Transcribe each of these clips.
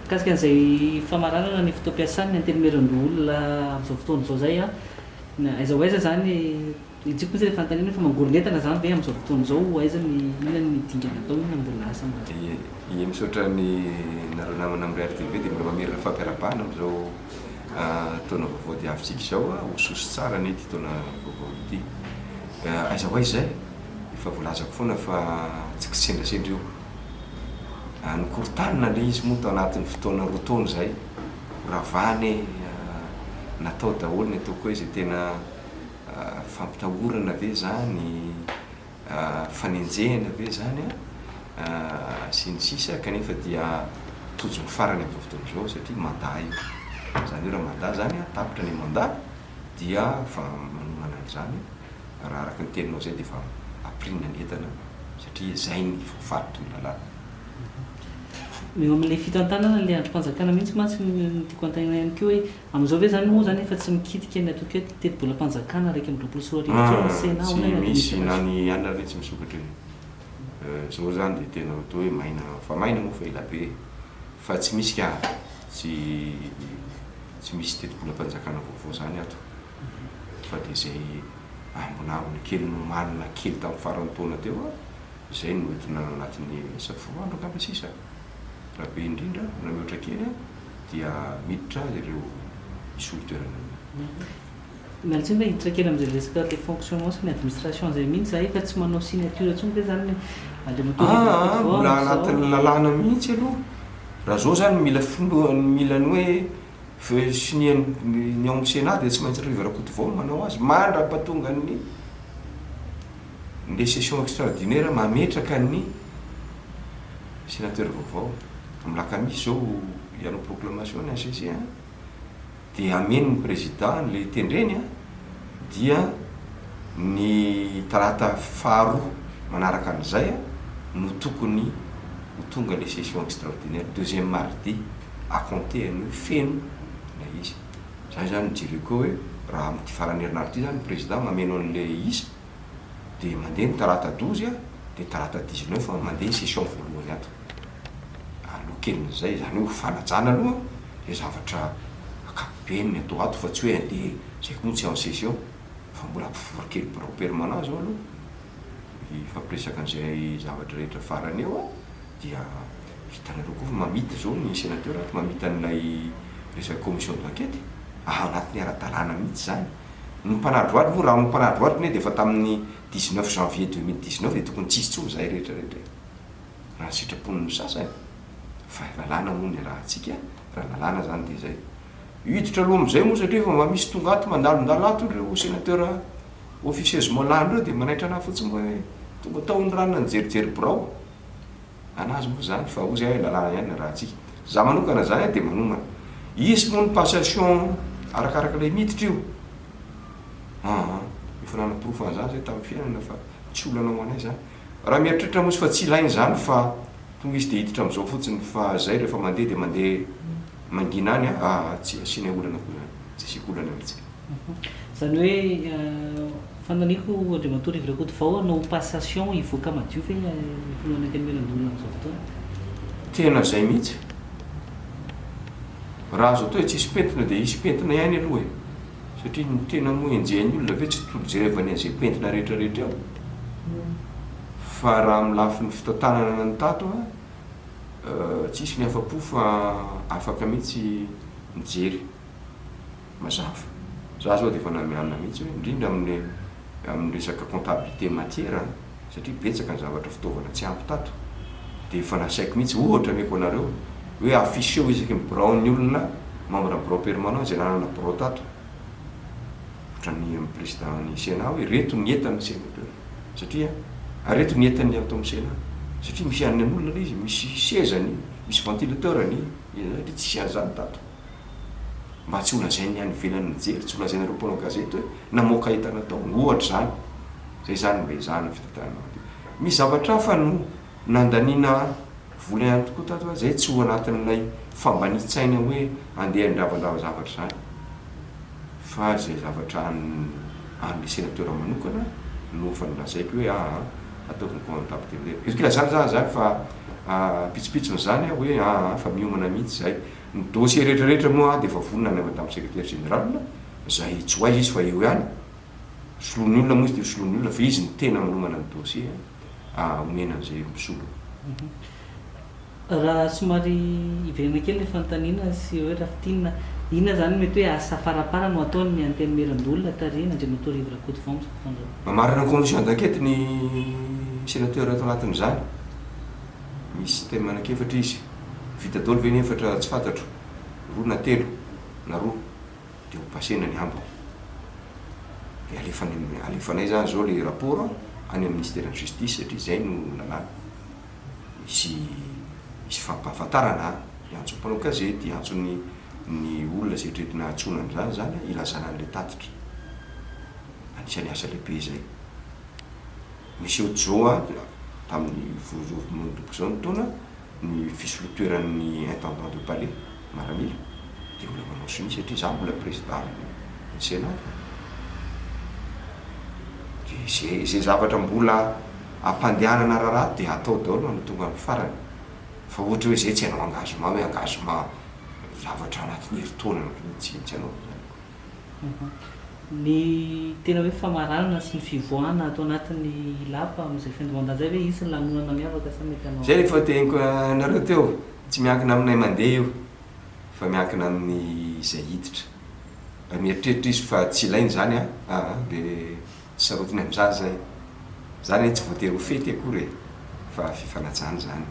Mikasika an'izay famaranana ny fotoam-piasan'ny Antenimierandoholona amin'izao fotoana izao izay, aiza ho aiza izany, hitsiko mihitsy ilay fanontaniana hoe fa mangoron'entana izany ve amin'izao fotoana izao, ho aiza ny, inona ny dingana atao, inona mbola asa mbola atao? Ie, misaotra ny nareo namana amin'ny RTV dia mbola mamerina fampiarahabana amin'izao taona vaovao diavintsika izao, ho soa sy tsara anie ity taona vaovao ity. Aiza ho aiza izay? Efa voalazako foana fa tsy kisendrasendra io. Nokorontanina ilay izy moa tao anatin'ny fotoana 2 taona izay. Horavana e, natao daholo ny ataoko hoe izay tena fampitahorana ve izany, fanenjehana ve izany an, sy ny sisa kanefa dia tojo ny farany amin'izao fotoana izao satria mandat io. Izany hoe raha mandat izany an, tapitra ny mandat dia efa manomana an'izany. Raha araka ny teninao izay dia efa ampirina ny entana satria izay ny voafaritry ny lalàna. Eo amin'ilay fitantanana ilay andrim-panjakana mihitsy mantsy no tiako anontaniana ihany koa hoe amin'izao ve izany moa izany efa tsy mikitika ny ataoko hoe tetibolam-panjakana 2021 intsony ny Sénat? Tsy misy na ny alina re tsy misokatra e. Izao izany dia tena atao hoe maina, fa maina moa fa ela be fa tsy misy ka, tsy tsy misy tetibolam-panjakana vaovao izany ato. Fa dia izay ambinambiny kely nomanina kely tamin'ny faran'ny taona teo, izay no entina anatin'ny asa 10 andro angamba sisa, raha be indrindra na mihoatra kely dia miditra ireo hisolo toerana an'io. Miala tsiny fa hiditra kely amin'izay resaka le fonctionnement sy ny administration izay mihitsy izahay fa tsy manao signature intsony ve izany Andriamatoa Rivo Aa Rakotovao mbola amin'izao? anatin'ny lalàna mihitsy aloha, raha izao izany mila filoha mila ny hoe Sonia ny ao amin'ny Sénat dia tsy maintsy Rivo Rakotovao no manao azy mandra-pahatongan'ny le session extraordinaire mametraka ny sénateur vaovao. Amin'ny lakamisy izao hianao proclamation ny HCC an, dia hameno ny président le tendreny an, dia ny talata faharoa manaraka an'izay no tokony ho tonga le session extraordinaire, deuxième mardi. à compter an'io feno ilay izy. Zay zany jereko eo hoe raha amin'ity faran'ny herinandro ity zany ny président mameno an'ilay isa dia mandeha ny talata 12 a, dia talata 19 a mandeha ny session voalohany ato. Aloha kelin'izay, izany hoe ho fanajana aloha izay zavatra ankapobeny ny atao ato fa tsy hoe andeha izay koa moa tsy en session fa mbola mpivory kely birao permanent zao aloha hifampiresaka an'izay zavatra rehetra farany eo a. Dia hitanareo koa fa mamita izao ny sénateur ato, mamita an'ilay resaka commission d'enquête, ao anatin'ny ara-dalàna mihitsy izany. Ny mpanadrohadro moa, raha ny mpanadrohadro anie dia efa tamin'ny 19 janvier 2019 dia tokony tsy hisy intsony izahay rehetra rehetra e. Raha ny sitrapon'ny sasany, fa lalàna moa ny arahantsika, raha lalàna izany dia izay. Hiditra aloha amin'izay moa satria efa mba misy tonga ato mandalondalo ato ireo sénateur officieusement lany ireo dia manaitra anah fotsiny hoe tonga tao ny ranona nijerijery birao. Anazy moa zany fa ozy aho lalàna ihany ny arahantsika. Za manokana zany dia manomana. Hisy moa ny passation arakaraka ilay miditra io. Aa efa nanaporofo an'izany zay tamin'ny fiainana fa tsy olana ho anay zany. Raha mieritreritra moa izy fa tsy ilaina izany fa tonga izy dia hiditra amin'izao fotsiny fa zay rehefa mandeha dia mandeha mangina any aa tsy asianay olana koa zany. Tsy asiako olana mihitsy. Izany hoe fanontaniako Andriamatoa Rivo Rakotovao, hanao passation hivoaka madio ve ny filohan'ny Antenimierandoholona amin'izao fotoana? Tena izay mihitsy. Raha azo atao hoe tsisy pentina dia hisy pentina ihany aloha e. Satria ny tena moa enjehin'ny olona ve tsy tolo-jerevany an'izay pentina rehetra rehetra eo. Fa raha amin'ny lafiny fitantanana ny tato an, tsisy ny afa-po fa afaka mihitsy mijery. Mazava. Za zao dia efa namianina mihitsy hoe indrindra amin'ny amin'ny resaka comptabilité matière an, satria betsaka ny zavatra fitaovana tsy ampy tato, dia efa nasaiko mihitsy, ohatra ameko anareo, hoe afficheo isaky ny biraon'ny olona membre ny birao permanent izay nanana birao tato, ohatran'ny amin'ny président ny Sénat hoe ireto ny entan'ny sénateur, satria ireto ny entan'ny ato amin'ny Sénat, satria misy an'ny an'olona ilay izy, misy sezany, misy ventilateur-ny, satria tsisy an'izany tato. Mba tsy ho lazain'ny any ivelany mijery, tsy ho lazainareo mpanao gazety hoe namoaka entana tao, ohatra izany. Izay izany mba ezahana ny fitantanana madio. Misy zavatra hafa no nandaniana vola ihany tokoa tato fa izay tsy ho anatin'ilay fambanian-tsaina hoe andeha handravandrava zavatra izany fa izay zavatra an'ilay sénateur manokana no efa nolazaiko hoe aa ataovy ny comptable. Eto ilazana izany izany fa. pitsopitsony izany hoe aa fa miomana mihitsy izahay. Ny dossier rehetra rehetra moa dia efa vonona any madame secrétaire générale izay tsy ho aiza izy fa eo ihany. Soloin'ny olona moa izy dia soloin'ny olona fa izy no tena manomana ny dossier omena an'izay misolo. Raha somary hiverina kely ilay fanontaniana sy hoe raha fintinina, inona izany no mety hoe asa faraparany ho ataon'ny Antenimierandoholona tarihin'Andriamatoa Rivo Rakotovao amin'izao fotoana izao? Mamarana ny commission d'enquête ny sénateur ato anatin'izany. Misy thème anankiefatra izy. Vita daholo ve ny efatra tsy fantatro, roa na telo na roa dia ho passer-na ny ambiny. Dia alefa any amin'ny, alefanay izany izao ilay rapport any amin'ny ministeran'ny justice satria izay no lalàna. Misy misy fampahafantarana, hiantso mpanao gazety, hiantso ny ny olona izay eritreretina hantsoina amin'izany izany hilazana an'ilay tatitra. Anisan'ny asa lehibe izay. Misy audio tamin'ny voalohany izao ny taona, ny fisolotoeran'ny intendant de palais maramila dia mbola manao sonia satria za mbola président ny sénat dia ze ze zavatra mbola ampandehanana raharaha dia atao daholo no tonga amin'ny farany fa ohatra hoe zay tsy hanao engagement hoe engagement zavatra anatin'ny herintaona tsy tsy hanaovana izany. Ny tena hoe famaranana sy ny fivoahana ato anatin'ny lapa amin'izay fin de mandat izay ve hisy ny lanonana miavaka sa mety hanao Zay efa teniko anareo teo, tsy miankina aminay mandeha io fa miankina amin'ny izay hiditra. Raha mieritreritra izy fa tsy ilaina izany an, aa dia Tsy sarotiny amin'izany izay. Izany anie tsy voatery ho fety akory e, fa fifanajana izany.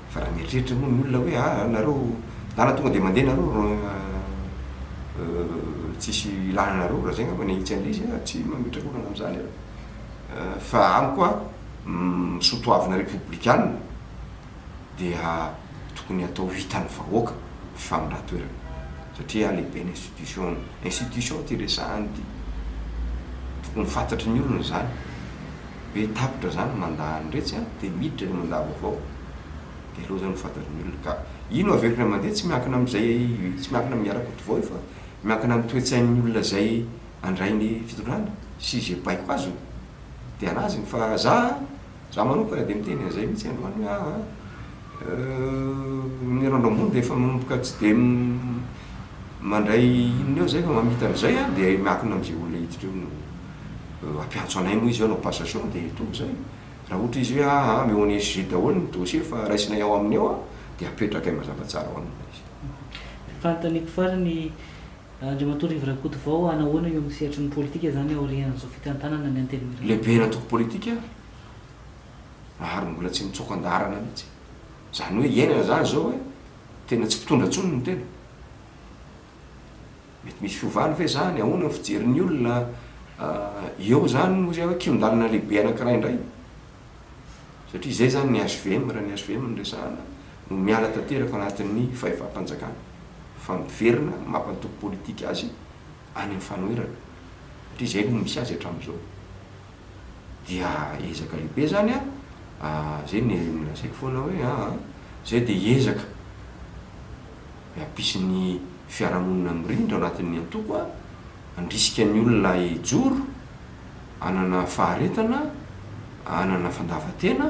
Fa raha mieritreritra moa ny olona hoe ah nareo ndana tonga dia mandeha nareo tsisy ilana anareo, raha izay angamba ny ahitsy an'ilay izy ah, tsy mametraka olana amin'izany aho. Fa amiko an, soa toavina repoblikana dia tokony atao hitan'ny vahoaka ny famindran-toerana satria lehibe ny institution, institution ity resahana ity, tokony fantatry ny olona izany hoe tapitra izany ny mandat an'iretsy an, dia miditra ny mandat vaovao, dia aleo izany ho fantatry ny olona ka io no averiko indray mandeha tsy miankina amin'izay, tsy miankina amin'ny Rakotovao io fa miankina amin'ny toe-tsain'ny olona izay handray ny fitondrana sy izay baiko azony dia an'azy iny fa za Za manokana dia miteny an'izay mihitsy androany hoe aa ny rano ambony dia efa manomboka tsy dia mandray inona eo zay fa mamita an'izay an, dia miankina amin'izay olona hiditra eo no hampiantso anay moa izy hoe hanao passation dia tonga izay. Raha ohatra izy hoe aa omeo an'i SG daholo ny dossier fa raisinay ao aminy ao an, dia apetrakay mazava tsara ao aminy ilay izy. Fanontaniako farany, Andriamatoa Rivo Rakotovao, hanahoana eo amin'ny sehatry ny politika izany aorian'izao fitantanana ny Antenimierandoholona? Lehiben'ny antoko politika ary mbola tsy mitsoaka an-daharana mihitsy. Izany hoe iainana izany izao hoe tena tsy mpitondra intsony ny tena. Mety misy fiovana ve izany? Ahoana ny fijerin'ny olona? Eo izany moa izay hoe kihon-dalana lehibe anankiray indray. Satria izay izany ny hvm, raha ny hvm no resahana, no miala tanteraka ao anatin'ny fahefam-panjakana fa miverina maha-mpantoko politika azy any amin'ny fanoherana. Satria izay no misy azy hatramin'izao. Dia ezaka lehibe izany an, izay no nolazaiko foana hoe aa, izay dia hiezaka hampisy ny fiarahamonina mirindra ao anatin'ny antoko an, handrisika ny olona hijoro, hanana faharetana, hanana fandavan-tena,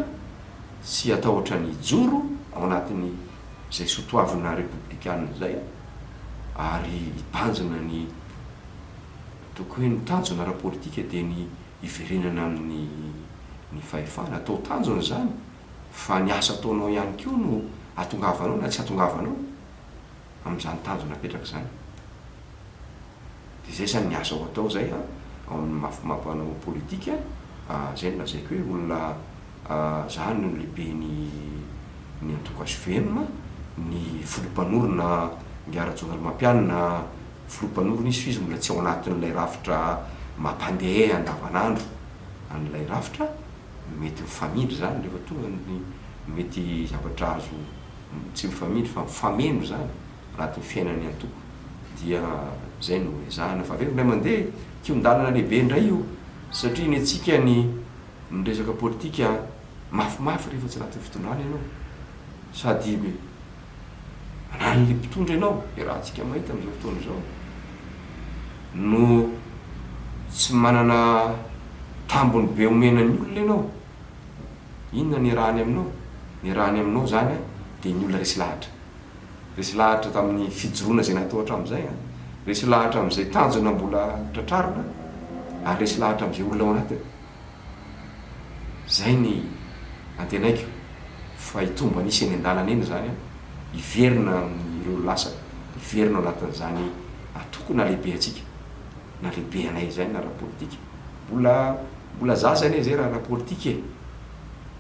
tsy hatahotra ny hijoro ao anatin'ny izay soatoavina repoblikana izay ary hibanjina ny ataoko hoe ny tanjona ara-politika dia ny hiverenana amin'ny ny fahefana. Atao tanjona izany fa ny asa ataonao ihany koa no hahatongavanao na tsy hahatongavanao amin'izany tanjona apetraka izany. Dia izay izany ny asa ho atao izay an, ao amin'ny maha mpanao politika, izay no lazaiko hoe olona za no lehiben'ny ny antoko hvm, ny filoha mpanorina Ingahy Rajaonarimampianina filoha mpanorina izy fa izy mbola tsy ao anatin'ilay rafitra mampandeha andavanandro an'ilay rafitra, mety mifamindra izany rehefa tonga ny mety zavatra azo tsy mifamindra fa mifameno izany. anatin'ny fiainan'ny antoko dia izay no ezahana fa averiko indray mandeha kihon-dalana lehibe indray io satria ny antsika ny ny resaka politika mafimafy rehefa tsy anatin'ny fitondrana ianao sady manala ilay mpitondra ianao iarahantsika mahita amin'izao fotoana izao no tsy manana tambiny be omena ny olona ianao inona ny iarahany aminao. Niarahany aminao izany dia ny olona resy lahatra. Resy lahatra tamin'ny fijoroana izay natao hatramin'izay, resy lahatra amin'izay tanjona mbola tratrarina ary resy lahatra amin'izay olona ao anatiny. Izay ny antenaiko fa hitombo an'isa eny an-dalana eny izany, hiverina amin'ireo lasa, hiverina ao anatin'izany antoko na lehibe antsika na lehibe anay izay na ara-politika. Mbola mbola zaza anie izay raha ara-politika e!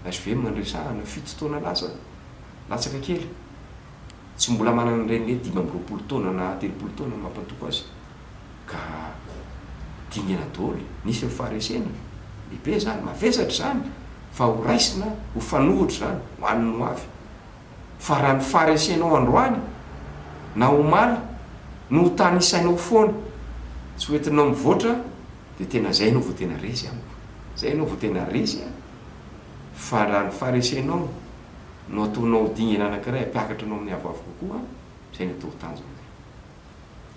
Hvm no resahana, 7 taona lasa, latsaka kely. Tsy mbola manana an'ireny hoe 25 taona na 30 taona ny mampantoko azy. Ka dingana daholo, nisy ny faharesena, lehibe izany, mavesatra izany, fa ho raisina ho fanohitra izany ho an'ny ho avy. Fa raha ny faharesenao androany na omaly no ho tanisainao foana, tsy ho entinao mivoatra dia tena izay ianao vao tena resy amiko. Izay ianao vao tena resy an! Fa raha ny faharesenao no ataonao dingana anankiray hampiakatra anao amin'ny avoavo kokoa, izay no atao ho tanjona.